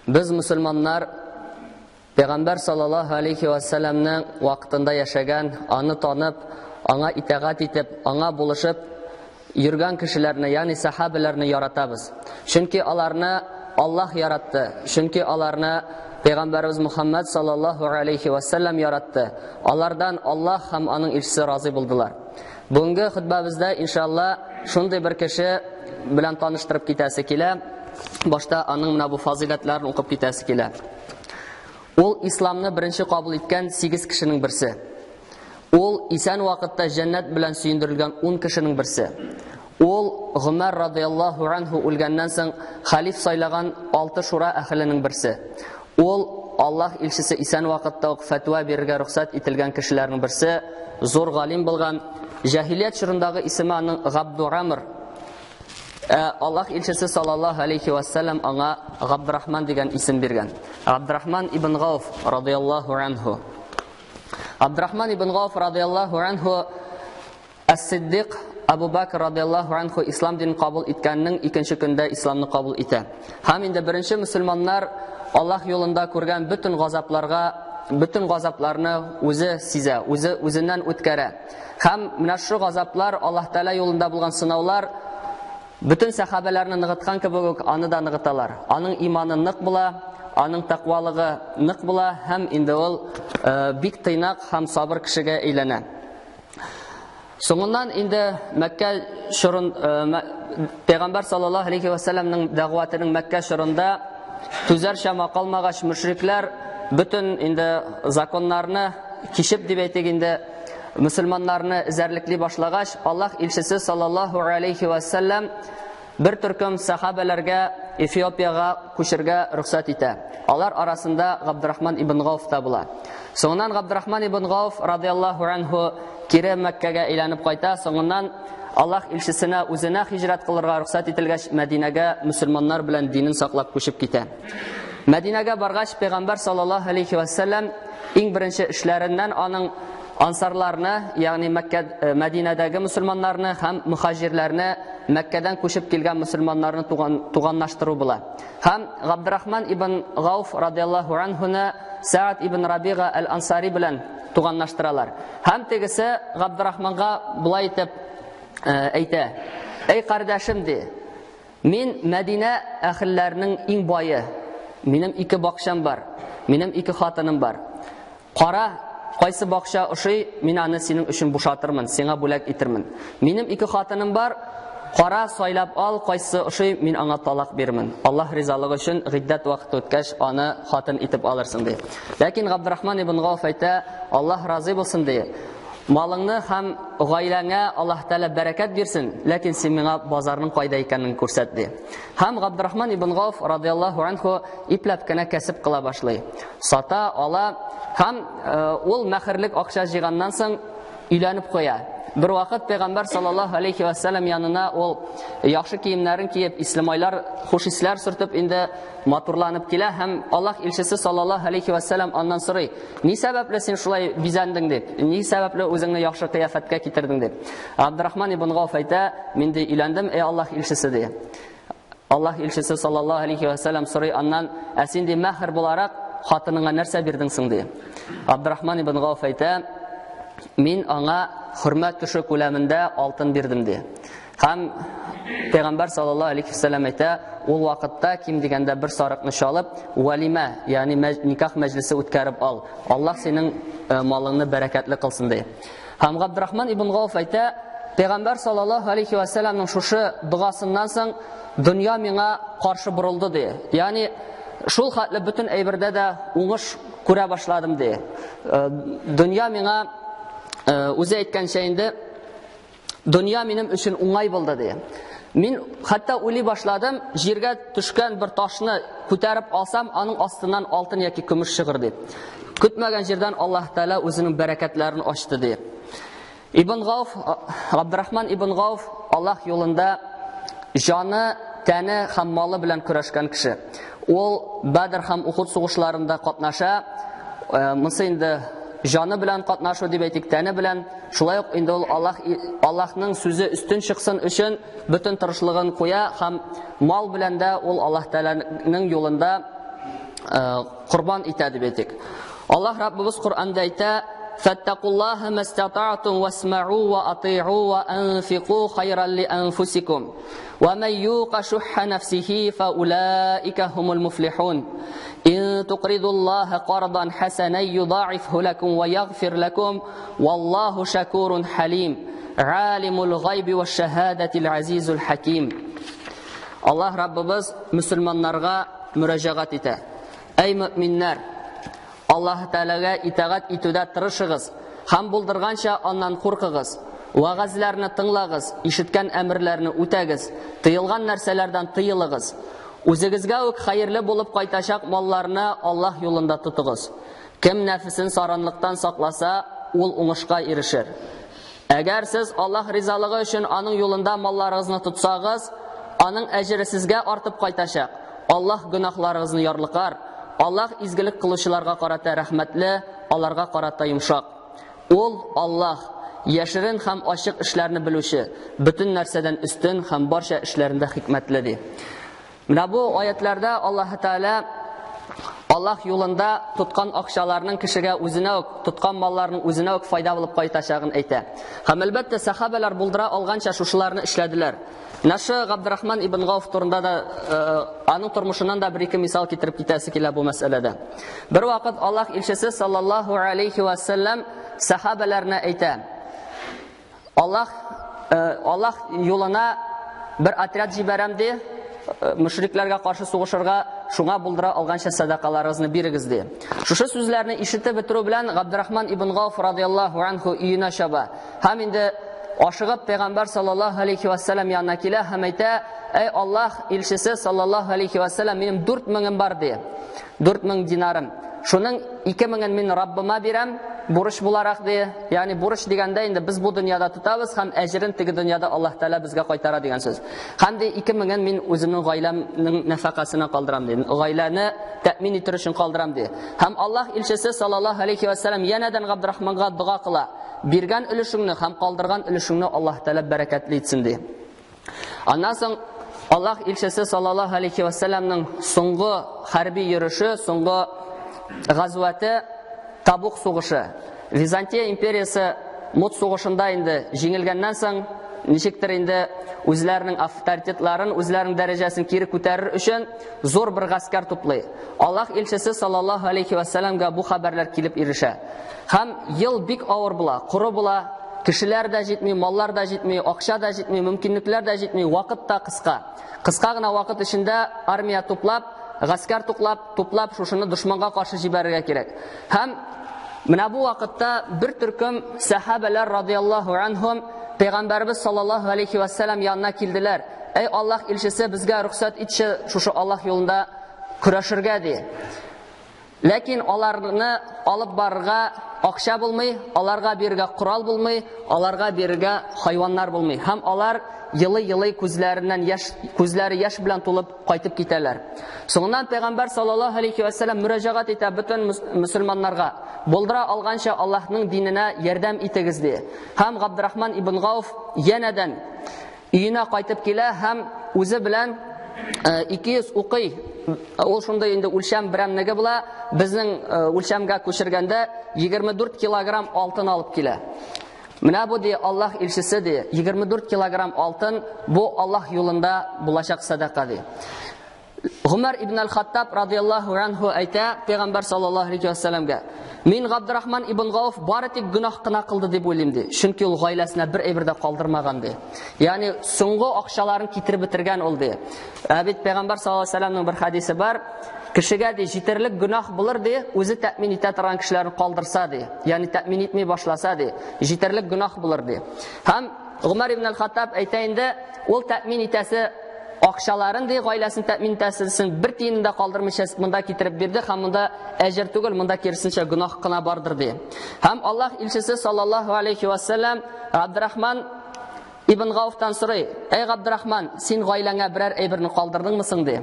Без мусульманнар Пәйгамбәр саллаллаһу алейхи ва сәлламның вакытында яшәгән, аны танып, аңа итагать итеп, аңа булышып йөргән кешеләрне, ягъни сахабәләрне яратабыз. Чөнки аларны Аллаһ яратты. Чөнки аларны Пәйгамбәребез Мухаммад саллаллаһу алейхи ва сәллам яратты. Алардан Аллаһ һәм аның илчесе разый булдылар. Бүгенге хөтбәбездә иншалла шундый бер кеше белән таныштырып китәсе килә. Башта аның менә бу фазыйләтләрен укып китәсе килә. Ул исламны беренче кабул иткән 8 кешенең берсе. Ул исән вакытта җәннәт белән сөендерелгән 10 кешенең берсе. Ул Гомәр радыяллаһу анһу үлгәннән соң халиф сайлаган 6 шура әһеленең берсе. Ул Аллаһ илчесе исән вакытта ук фәтва бирергә рөхсәт ителгән кешеләрнең берсе, зур галим булган. Җаһилият чорындагы исеме аның Габдурамр. Ә Аллаһ илчесе саллаллаһу алейхи ва саллям аңа Габдрахман дигән исем биргән. Габдрахман ибн Гауф радыяллаһу анху. Габдрахман ибн Гауф радыяллаһу анху Әс-Сиддик Абу Бакр радыяллаһу анху ислам динен кабул иткәннең икенче көндә исламны кабул итә. Һәм инде беренче мөселманнар Аллаһ юлында күргән бөтен газапларга, бөтен газапларны үзе сизә, үзе үзеннән үткәрә. Һәм менә шу газаплар, Аллаһ Тәгалә юлында булган сынаулар бөтен сәхабәләрне ныгыткан кебек үк аны да ныгыталар. Аның иманы нык була, аның тәкъвалыгы нык була һәм инде ул бик тыйнак һәм сабыр кешегә әйләнә. Соңыннан инде Мәккә чорын Пәйгамбәр саллаллаһу алейхи ва салламның дәгъватының Мәккә чорында түзәр чама калмагач мөшрикләр бөтен инде законнарны кишеп дип әйтик инде мөселманнарны эзәрлекли башлагач, Аллаһ илчесе саллаллаһу алейхи ва саллям бер төркем сахабәләргә Эфиопиягә күчергә рөхсәт итә. Алар арасында Габдрахман ибн Гауф та була. Соңыннан Габдрахман ибн Гауф радиаллаһу анху кире Мәккәгә әйләнеп кайта. Соңыннан Аллаһ илчесенә үзенә хиҗрәт кылырга рөхсәт ителгәч, Мәдинәгә мөселманнар белән динен саклап күчеп китә. Мәдинәгә баргач, Пәйгамбәр саллаллаһу алейхи ва саллям иң беренче эшләреннән аның ансарларны, ягъни Мәккә Мәдинәдәге мөселманнарны һәм мөхаҗирләрне Мәккәдән күчеп килгән мөселманнарны туган, туганлаштыру була. Һәм Габдрахман ибн Гауф радиаллаһу анхуны Саад ибн Рабига әл-Ансари белән туганлаштыралар. Һәм тегесе Габдрахманга болай итеп әйтә: "Әй кардәшем, ди, мин Мәдинә әһелләренең иң бае. Минем ике бакчам бар, минем ике хатыным бар. Кара, кайсы бакча ошый, мин аны синең өчен бушатырмын, сиңа бүләк итермен. Минем ике хатыным бар, кара, сайлап ал, кайсы ошый, мин аңа талак бирмен. Аллаһ ризалыгы өчен гыйддәт вакыты үткәч, аны хатын итеп алырсың, ди. Ләкин Габдрахман ибн Гауф әйтә, Аллаһ разый булсын, ди. Малыңны һәм гаиләңә Аллаһ Тәгалә бәрәкәт бирсен, ләкин син миңа базарның кайда икәнен күрсәт, ди. Һәм Габдрахман ибн Гауф радиаллаһу анху ипләп кенә кәсеп кыла башлый. Сата, ала һәм ул мәһерлек акча җыйганнан соң өйләнеп куя. Бер вакыт Пәйгамбәр саллаллаһу алейхи ва саллям янына ул яхшы киемнәрен киеп, ислемайлар, хуш исләр сөртеп инде матурланып килә һәм Аллаһ илчесе саллаллаһу алейхи ва саллям аннан сорый: "Ни сәбәпле син шулай бизәндең?" дип. "Ни сәбәпле үзеңне яхшы кыяфәткә китердең?" дип. Абдурахман ибн Гауф әйтә: "Мин ди өйләндем, эй Аллаһ илчесе" ди. Аллаһ илчесе саллаллаһу алейхи ва саллям сорый аннан: "Ә син ди мәһр буларак хатыныңа нәрсә бирдең соң?" ди. Абдурахман ибн Гауф әйтә: "Мин аңа хөрмә төше күләмендә алтын бирдем" ди. Һәм Пәйгамбәр саллаллаһу алейхи ва саллям әйтә: "Ул вакытта ким дигәндә бер сарыкны чалып, валима, ягъни никах мәҗлесе үткәреп ал. Аллаһ синең малыңны бәрәкәтле кылсын" ди. Һәм Габдрахман ибн Гауф әйтә: Пәйгамбәр саллаллаһу алейхи ва саллямның шушы догасыннан соң дөнья миңа каршы борылды ди. Ягъни шул хәтле бөтен әйбердә дә уңыш күрә башладым ди. Дөнья миңа үзе әйткәнчә инде дөнья минем өчен уңай булды ди. Мин хәтта уйлый башладым, җиргә төшкән бер ташны күтәреп алсам, аның астыннан алтын яки көмеш чыгыр дип. Көтмәгән җирдән Аллаһ Тәгалә үзенең бәрәкәтләрен ачты ди. Ибн Гауф, Габдрахман ибн Гауф Аллаһ юлында җаны, тәне һәм малы белән көрәшкән кеше. Ул Бәдр һәм Ухуд сугышларында катнаша. Монысы инде җаны белән катнашу дип әйтик, тәне белән. Шулай ук инде ул Аллаһ Аллаһның сүзе өстен чыксын өчен бөтен тырышлыгын куя һәм мал белән дә ул Аллаһ Тәгаләнең юлында корбан итә дип әйтик. Аллаһ Раббыбыз Коръәндә әйтә: "Фаттакуллаһа мастата'тум васмa'у ва ати'у ва анфику хайран ли анфусикум. Ва ман юка шухха нафсихи фа улаика хумул муфлихун. Ин туқридуллаһа қардан хасанан юда'ифху лакум ва ягфир лакум. Валлаху шакурун халим. Алимул гайби ва шахадатил азизул хаким." Аллаһ Раббыбыз мөселманнарга мөрәҗәгать итә. Әй мөминнәр, Аллаһ Тәгаләгә итагать итүдә тырышыгыз һәм булдырганча аннан куркыгыз. Вәгазьләрне тыңлагыз, ишеткән әмерләрне үтәгез, тыелган нәрсәләрдән тыелыгыз. Үзегезгә үк хәерле булып кайтачак малларны Аллаһ юлында тотыгыз. Кем нәфесен саранлыктан сакласа, ул уңышка ирешер. Әгәр сез Аллаһ ризалыгы өчен аның юлында малларыгызны тотсагыз, аның әҗере сезгә артып кайтачак. Аллаһ гөнаһларыгызны ярлыкар. Аллаһ изгелек кылучыларга карата рәхмәтле, аларга карата йомшак. Ул Аллаһ, яшерен һәм ачык эшләрне белүче, бөтен нәрсәдән өстен һәм барча эшләрендә хикмәтле ди. Менә бу аятларда Аллаһ Тәгалә Аллаһ юлында тоткан акчаларның кешегә үзенә үк, тоткан малларның үзенә үк файда булып кайтачагын әйтә. Һәм әлбәттә сахабалар булдыра алганча шушыларны эшләделәр. Менә Габдрахман ибн Гауф турында да аның тормышыннан да бер-ике мисал китереп китәсе килә бу мәсьәләдә. Бер вакыт Аллаһ илчесе саллаллаһу алейхи ва саллям сахабаларына әйтә: Аллаһ Аллаһ юлына бер отряд җибәрәм ди, мөшрикләргә каршы сугышырга, шуңа булдыра алганча сәдакаларыгызны бирегез ди. Шушы сүзләрне ишетеп бетерү белән Габдрахман ибн Гауф радияллаһу анху өенә чаба. Һәм инде ашыгып пәйгамбәр саллаллаһу алейхи ва саллям янына килә һәм әйтә: "Әй Аллаһ илчесе саллаллаһу алейхи ва саллям, минем 4000 бар ди. 4000 динарым. Шуның 2000-ен мин Раббыма бирәм, бурыч буларак ди. Ягъни бурыч дигәндә инде без бу дөньяда тотабыз һәм әҗерен теге дөньяда Аллаһ Тәгалә безгә кайтара дигән сүз. Һәм ди 2000-ен мин үземнең гаиләмнең нәфакасына калдырам ди. Гаиләне тәэмин итер өчен калдырам ди. Һәм Аллаһ илчесе саллаллаһу алейхи ва саллям янәдән Габдрахманга дога кыла. Биргән өлешеңне һәм калдырган өлешеңне Аллаһ Тәгалә бәрәкәтле итсен ди. Аннан соң Аллаһ илчесе саллаллаһу алейхи ва саллямның соңгы хәрби йөреше, соңгы газваты Табук сугышы. Византия империясе Мут сугышында инде җиңелгәннән соң, ничектер инде үзләренең авторитетларын, үзләренең дәрәҗәсен кире күтәрер өчен зур бер гаскәр туплый. Аллаһ илчесе саллаллаһу алейхи ва саллямга бу хәбәрләр килеп ирешә. Һәм ел бик авыр була, коры була, кешеләр дә җитми, маллар да җитми, акча да җитми, мөмкинлекләр дә җитми, вакыт та кыска. Кыска гына вакыт эчендә армия туплап, гаскәр туплап, туплап шушыны дошманга каршы җибәрергә кирәк. Һәм менә бу вакытта бер төркем сәхабәләр радияллаһу анһум Пәйгамбәрбез саллаллаһу алейхи ва саллям янына килделәр. Әй Аллаһ илчесе, безгә рөхсәт итче шушы Аллаһ юлында көрәшергә ди. Ләкин аларны алып барырга акча булмый, аларга бирергә корал булмый, аларга бирергә хайваннар булмый. Һәм алар елый-елый күзләреннән яшь, күзләре яшь белән тулып кайтып китәләр. Соңыннан Пәйгамбәр саллаллаһу алейхи ва саллям мөрәҗәгать итә бөтен мөселманнарга. Булдыра алганча Аллаһның диненә ярдәм итегез ди. Һәм Габдрахман ибн Гауф янәдән өенә кайтып килә һәм үзе белән 200 укый. Ул шундый инде үлчәм берәмлеге була. Безнең үлчәмгә күчергәндә 24 килограмм алтын алып килә. Менә бу ди Аллаһ илчесе ди, 24 килограмм алтын бу Аллаһ юлында булачак садака ди. Гомәр ибн аль-Хаттаб радияллаһу анху әйтә пәйгамбәр саллаллаһу алейхи вәссәламгә: "Мин Габдрахман ибн Гауф бары тик гөнаһ кына кылды дип уйлыйм ди. Чөнки ул гаиләсенә бер әйбер дә калдырмаган ди. Ягъни соңгы акчаларын китереп бетергән ул ди. Ә бит пәйгамбәр саллаллаһу алейхи вәссәламның бер хадисе бар. Кешегә ди җитәрлек гөнаһ булыр ди, үзе тәэмин итә торган кешеләрне калдырса ди. Ягъни тәэмин итми башласа ди, җитәрлек гөнаһ булыр ди. Һәм Гомәр ибн аль-Хаттаб әйтә инде, ул тәэмин итәсе акчаларын ди, гаиләсен тәэмин итәсен бер тиенен дә калдырмыйча монда китереп бирде һәм монда әҗер түгел, монда киресенчә гөнаһ кына бардыр ди. Һәм Аллаһ илчесе саллаллаһу алейхи ва саллям Абдурахман ибн Гауфтан сорый: "Әй Габдурахман, син гаиләңә берәр әйберне калдырдыңмы соң?" ди.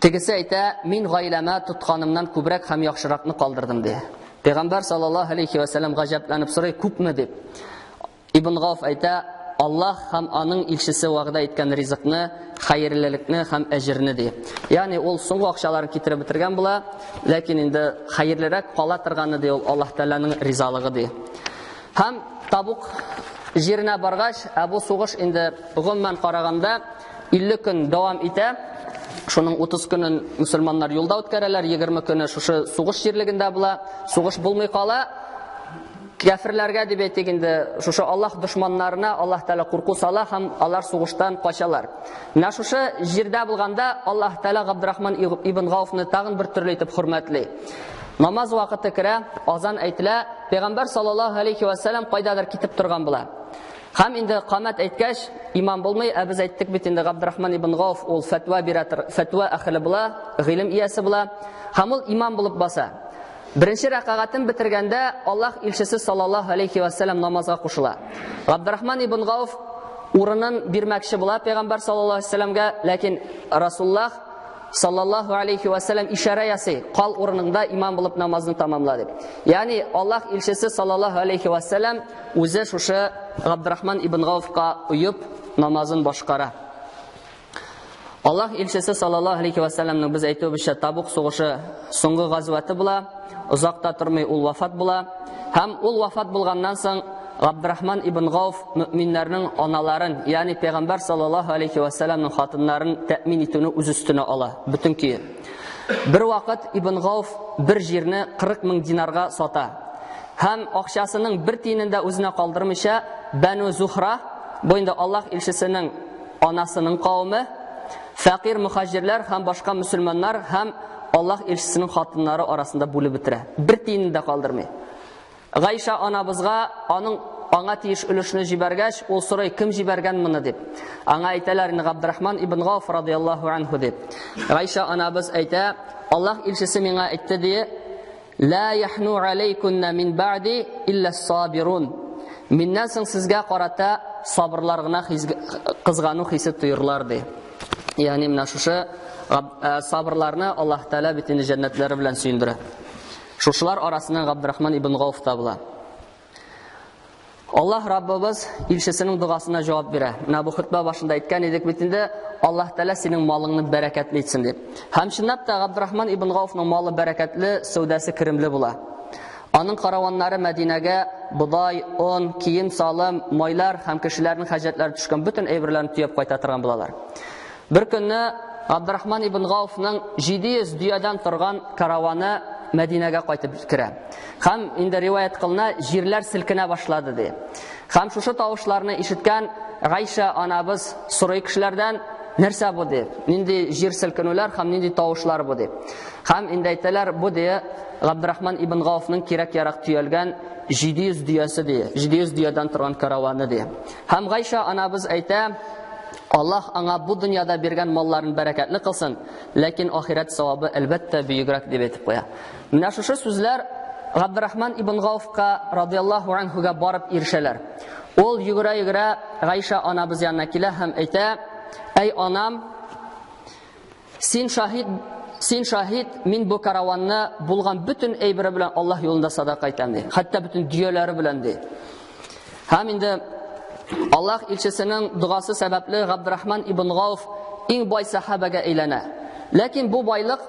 Тегесе әйтә, мин гаиләмә тотканымнан күбрәк һәм яхшыракны калдырдым ди. Пәйгамбәр саллаллаһу алейхи ва саллям гаҗәпләнеп сорый, күпме дип. Ибн Гауф әйтә, Аллаһ һәм аның илчесе вәгъдә иткән ризыкны, хәерлелекне һәм әҗерне ди. Ягъни ул соңгы акчаларын китереп бетергән була, ләкин инде хәерлерәк кала торганы ди ул Аллаһ Тәгаләнең ризалыгы ди. Һәм Табук җиренә баргач, ә бу сугыш инде гомумән караганда 50 көн дәвам итә. Шуның 30 көнен мөселманнар юлда үткәрәләр, 20 көне шушы сугыш җирлегендә була. Сугыш булмый кала. Кәферләргә дип әйтик инде, шушы Аллаһ дошманнарына Аллаһ Тәгалә курку сала һәм алар сугыштан качалар. Менә шушы җирдә булганда Аллаһ Тәгалә Габдрахман ибн Гауфны тагын бер төрле итеп хөрмәтли. Намаз вакыты керә, азан әйтелә, Пәйгамбәр саллаллаһу алейхи ва сәлләм кайдадыр китеп торган була. Һәм инде камәт әйткәч, имам булмый, ә без әйттек бит инде Габдрахман ибн Гауф ул фәтва бирә, фәтва әһеле була, гыйлем иясе була. Һәм ул имам булып баса. Беренче рәкәгатен бетергәндә Аллаһ илчесе саллаллаһу алейхи ва сәлләм намазга кушыла. Габдрахман ибн Гауф урынын бирмәкче була пәйгамбәр саллаллаһу алейхи ва сәлләмгә, ләкин Расуллаһ саллаллаһу алейхи ва сәлләм ишарә ясый, кал урыныңда имам булып намазны тамамла дип. Ягъни Аллаһ илчесе саллаллаһу алейхи ва сәлләм үзе шушы Габдрахман ибн Гауфка оеп намазын башкара. Аллаһ илчесе саллаллаһу алейхи ва сәлләмнең без әйтүебезчә Табук сугышы соңгы газваты була. Озак та тормый ул вафат була. Һәм ул вафат булганнан соң Габдрахман ибн Гауф мөминнәрнең аналарын, ягъни пәйгамбәр саллаллаһу алейхи ва сәлләмнең хатыннарын тәэмин итүне үз өстенә ала, бөтен көе. Бер вакыт ибн Гауф бер җирне 40 мең динарга сата. Һәм акчасының бер тиенен дә үзенә калдырмыйча Бәну Зухра, бу инде Аллаһ илчесенең анасының кавеме, фәкыйрь мөхаҗирләр һәм башка мөселманнар һәм Аллаһ илчесенең хатыннары арасында бүлеп бетерә. Бер тиенен дә калдырмый. Гайша анабызга аның аңа тиеш өлешне җибәргәч, ул сорый, кем җибәргән моны дип. Аңа әйтәләр инде Габдрахман ибн Гауф радияллаһу анху дип. Гайша анабыз әйтә, Аллаһ илчесе миңа әйтте ди, Ла яхну алейкунна мин ба'ди илля сабирун. Миннән соң сезгә карата сабырлар гына кызгану хисе тоерлар ди. Ягъни менә шушы сабырларны Аллаһ Тәгалә бит инде җәннәтләре белән сөендерә. Шушылар арасыннан Габдрахман ибн Гауф та була. Аллаһ Раббыбыз илчесенең догасына җавап бирә. Менә бу хөтбә башында әйткән идек бит инде, Аллаһ Тәгалә синең малыңны бәрәкәтле итсен дип. Һәм чынлап та Габдрахман ибн Гауфның малы бәрәкәтле, сәүдәсе керемле була. Аның караваннары Мәдинәгә бодай, он, кием-салым, майлар һәм кешеләрнең хаҗәтләре төшкән бөтен әйберләрен төяп кайта торган булалар. Бер көнне Габдрахман ибн Гауфның 700 дөядән торган караваны Мәдинәгә кайтып керә. Һәм инде риваять кылына, җирләр селкенә башлады ди. Һәм шушы тавышларны ишеткән Гайша анабыз сорый кешеләрдән, нәрсә бу дип, нинди җир селкенүләр һәм нинди тавышлар бу дип. Һәм инде әйтәләр, бу ди Габдрахман ибн Гауфның кирәк-ярак төялгән 700 дөясе ди, 700 дөядән торган караваны ди. Һәм Гайша анабыз әйтә, Аллаһ аңа бу дөньяда биргән малларын бәрәкәтле кылсын, ләкин ахирәт савабы әлбәттә бөегрәк дип әйтеп куя. Менә шушы сүзләр Габдрахман ибн Гауфка радияллаһу анхуга барып ирешәләр. Ул йөгерә-йөгерә Гайша анабыз янына килә һәм әйтә: "Әй анам, син шаһит, син шаһит, мин бу караванны булган бөтен әйбере белән Аллаһ юлында садака итәм ди. Хәтта бөтен дөяләре белән ди. Һәм инде Аллаһ илчесенең догасы сәбәпле Габдрахман ибн Гауф иң бай сахабәгә әйләнә. Ләкин бу байлык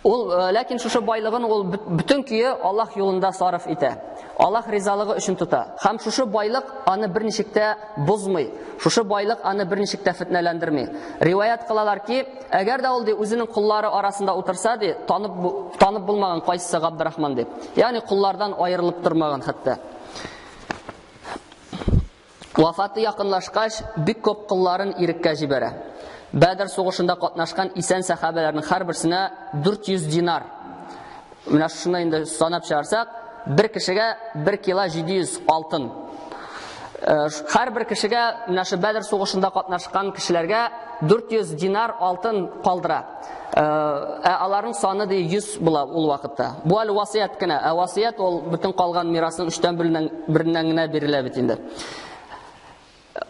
Ул э, ләкин шушы байлыгын ул бөтен көе Аллаһ юлында сарыф итә. Аллаһ ризалыгы өчен тота. Һәм шушы байлык аны берничек тә бозмый. Шушы байлык аны берничек тә фетнәләндерми. Риваять кылалар ки, әгәр дә ул ди үзенең коллары арасында утырса ди, танып танып булмаган кайсысы Габдрахман дип. Ягъни коллардан аерылып тормаган хәтта. Вафаты якынлашкач, бик күп колларын иреккә җибәрә. Бәдр сугышында катнашкан исән сәхабәләрнең һәрберсенә 400 динар. Менә шуны инде санап чыгарсак, бер кешегә 1 кило 700 алтын. Э, һәрбер кешегә менә шу Бәдр сугышында катнашкан кешеләргә 400 динар алтын калдыра. Э, ә аларның саны ди 100 була ул вакытта. Бу әле васыять кенә. Ә васыять ул бөтен калган мирасның өчтән береннән генә бирелә бит инде.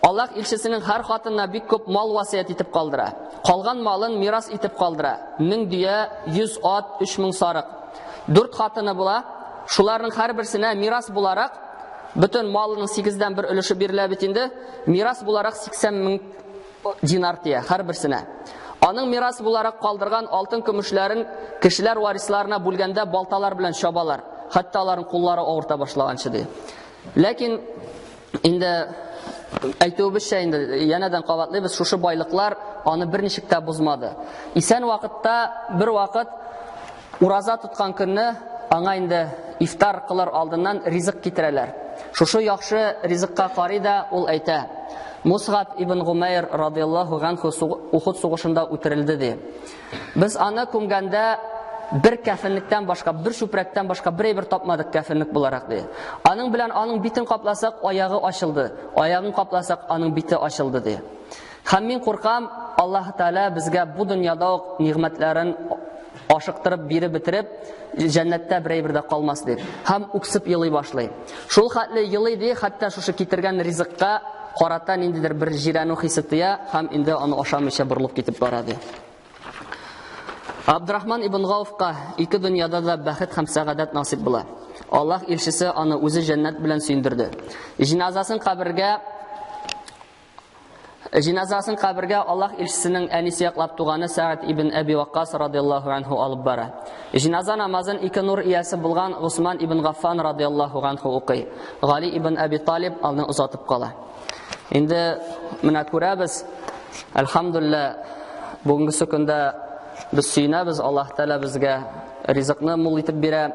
Аллаһ илчесенең һәр хатынына бик күп мал васыять итеп калдыра. Калган малын мирас итеп калдыра. 1000 дөя, 100 ат, 3000 сарык. Дүрт хатыны була. Шуларның һәрберсенә мирас буларак Бөтен малының сигездән бер өлеше бирелә бит инде. Мирас буларак 80 мең динар тия һәрберсенә. Аның мирас буларак калдырган алтын көмешләрен кешеләр варисларына бүлгәндә балталар белән чабалар. Хәтта аларның куллары авырта башлаганчы ди. Ләкин инде әйтүебезчә инде янәдән кабатлыйбыз, шушы байлыклар аны берничек тә бозмады. Исән вакытта бер вакыт ураза тоткан көнне аңа инде ифтар кылыр алдыннан ризык китерәләр. Шушы яхшы ризыкка карый да ул әйтә: Мусгаб ибн Гумайр радияллаһу анху Ухуд сугышында үтерелде ди. Без аны күмгәндә бер кәфенлектән башка, бер чүпрәктән башка бер әйбер тапмадык кәфенлек буларак ди. Аның белән аның битен капласак, аягы ачылды. Аягын капласак, аның бите ачылды ди. Һәм мин куркам, Аллаһ Тәгалә безгә бу дөньяда ук нигъмәтләрен ашыктырып биреп бетереп, җәннәттә бер әйбер дә калмас дип. Һәм үксеп елый башлый. Шул хәтле елый ди, хәтта шушы китергән ризыкка карата ниндидер бер җирәнү хисе тоя һәм инде аны ашамыйча борылып китеп бара ди. Абдурахман ибн Гауфка ике дөньяда да бәхет һәм сәгадәт насыйп була. Аллаһ илчесе аны үзе җәннәт белән сөендерде. Җиназасын кабергә Җиназасын кабергә Аллаһ илчесенең әнисе яклап туганы Сәгъд ибн Әби Ваккас радияллаһу анһу алып бара. Җиназа намазын ике нур иясе булган Госман ибн Гаффан радияллаһу анһу укый. Гали ибн Әби Талиб аны озатып кала. Инде менә күрәбез, әлхәмдүлилләһ, бүгенге көндә без сөенәбез, Аллаһ Тәгалә безгә ризыкны мул итеп бирә.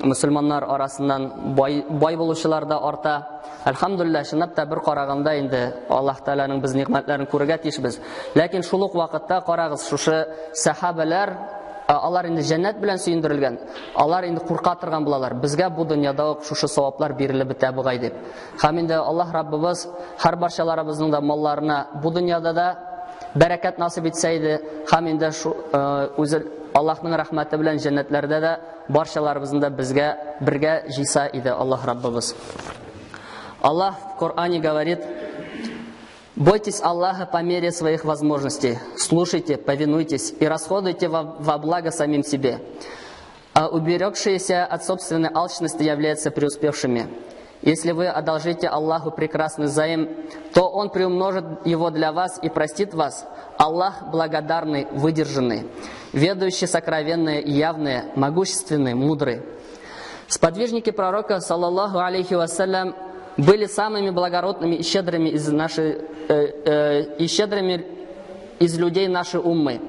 Мөселманнар арасыннан бай, бай булучылар да арта. Әлхәмдүлилләһ, чынлап та бер караганда инде Аллаһ Тәгаләнең без нигъмәтләрен күрергә тиешбез. Ләкин шул ук вакытта карагыз, шушы сәхабәләр, алар инде җәннәт белән сөендерелгән, алар инде курка торган булалар. Безгә бу дөньяда ук шушы саваплар бирелеп бетә бугай дип. Һәм инде Аллаһ Раббыбыз һәр барчаларыбызның да малларына бу дөньяда да бәрәкәт насыйп итсә иде, һәм инде шу үзе Аллаһның рәхмәте белән җәннәтләрдә дә барчаларыбызны да безгә бергә җыйса иде Аллаһ Раббыбыз. Аллаһ в Коране говорит: «Бойтесь Аллаха по мере своих возможностей, слушайте, повинуйтесь и расходуйте во благо самим себе. А уберегшиеся от собственной алчности являются преуспевшими. Если вы одолжите Аллаху прекрасный заем, то Он приумножит его для вас и простит вас. Аллах благодарный, выдержанный, ведающий сокровенное и явное, могущественный, мудрый». Сподвижники пророка, саллаллаху алейхи вассалям, были самыми благородными и щедрыми из нашей, и щедрыми из людей нашей уммы.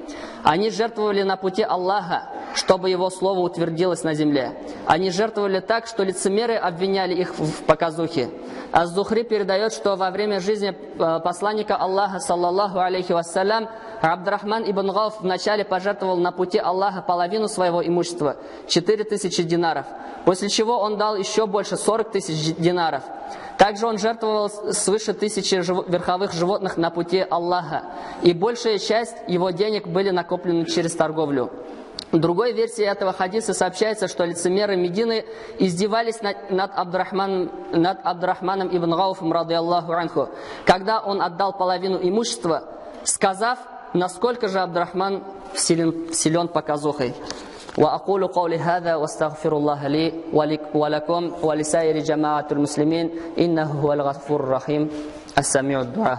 Они жертвовали на пути Аллаха, чтобы его слово утвердилось на земле. Они жертвовали так, что лицемеры обвиняли их в показухе. Аз-Зухри передает, что во время жизни посланника Аллаха, саллаллаху алейхи вассалям, Абдурахман ибн Гауф вначале пожертвовал на пути Аллаха половину своего имущества, 4000 динаров, после чего он дал еще больше, 40 тысяч динаров. Также он жертвовал свыше 1000 верховых животных на пути Аллаха, и большая часть его денег были накоплены через торговлю. В другой версии этого хадиса сообщается, что лицемеры Медины издевались над Абдурахманом ибн Гауфом, радияллаху анху, когда он отдал половину имущества, сказав, насколько же Абдурахман силен показухой. وأقول قولي هذا واستغفر الله لي ولكم ولسائر جماعة المسلمين إنه هو الغفور الرحيم السميع الدعاء.